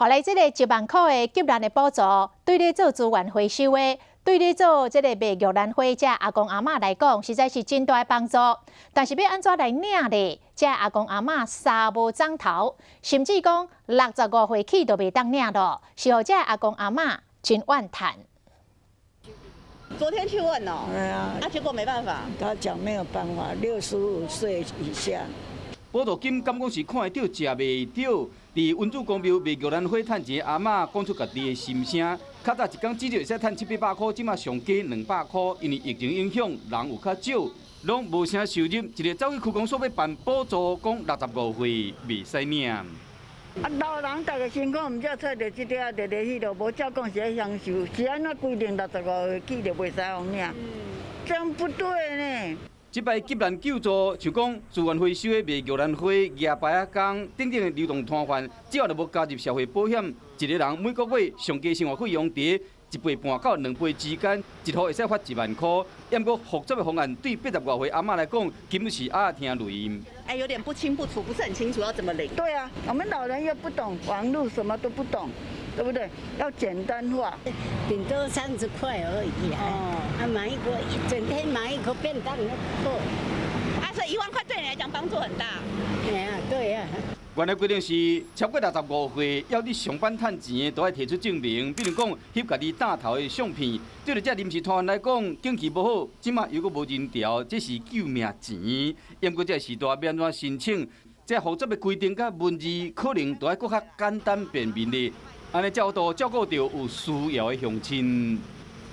予來這个1萬箍的急難的補助，對咧做資源回收的，對咧做這个賣玉蘭花這阿公阿嬤來講，實在是真大的幫助。但是欲按怎來領咧？這阿公阿嬤三無長頭，甚至講65歲起都袂當領咯，是予這阿公阿嬤真怨嘆。昨天去問哦，對啊，啊，結果沒辦法。他講沒有辦法，65歲以下。補助金敢講是看會著，食袂著。佇溫州公廟賣玉蘭花趁錢，阿嬤講出家己的心聲。較早一工至少會使趁七八百箍，這馬上加200箍，因為疫情影響，人有較少，攏無啥收入。一个走去區公所欲辦補助，講65歲袂使領。啊，老人逐个辛苦，毋才揣著這點仔，佇咧彼落，無照講是咧享受，是按怎規定65歲起就袂使予領？這樣不對呢。這擺急難救助，像講資源回收的賣玉蘭花、舉牌仔工等等的流動攤販，只要若無加入社會保險，一个人每個月上低生活費用佇1倍半到2倍之間，一戶會使發1萬箍。毋過複雜的方案對80外歲阿嬤來講，根本是鴨仔聽雷。哎，有點不清不楚，不是很清楚要怎麼領。對啊，我們老人又不懂網路，什麼都不懂，對不對？要簡單化。頂多30塊而已啊！啊，買一個一整天買一個便當就夠。啊，所以1萬塊對你來講幫助很大。對啊，對啊。原來規定是超過65歲，猶佇上班趁錢的，都愛提出證明，比如講翕家己擔頭的相片。對著這臨時攤販來講，景氣無好，這馬又閣無人潮，這是救命錢。毋過這個時代欲按怎申請？這複雜的規定佮文字，可能都愛閣較簡單便民的，按呢才有法度照顧著有需要的鄉親。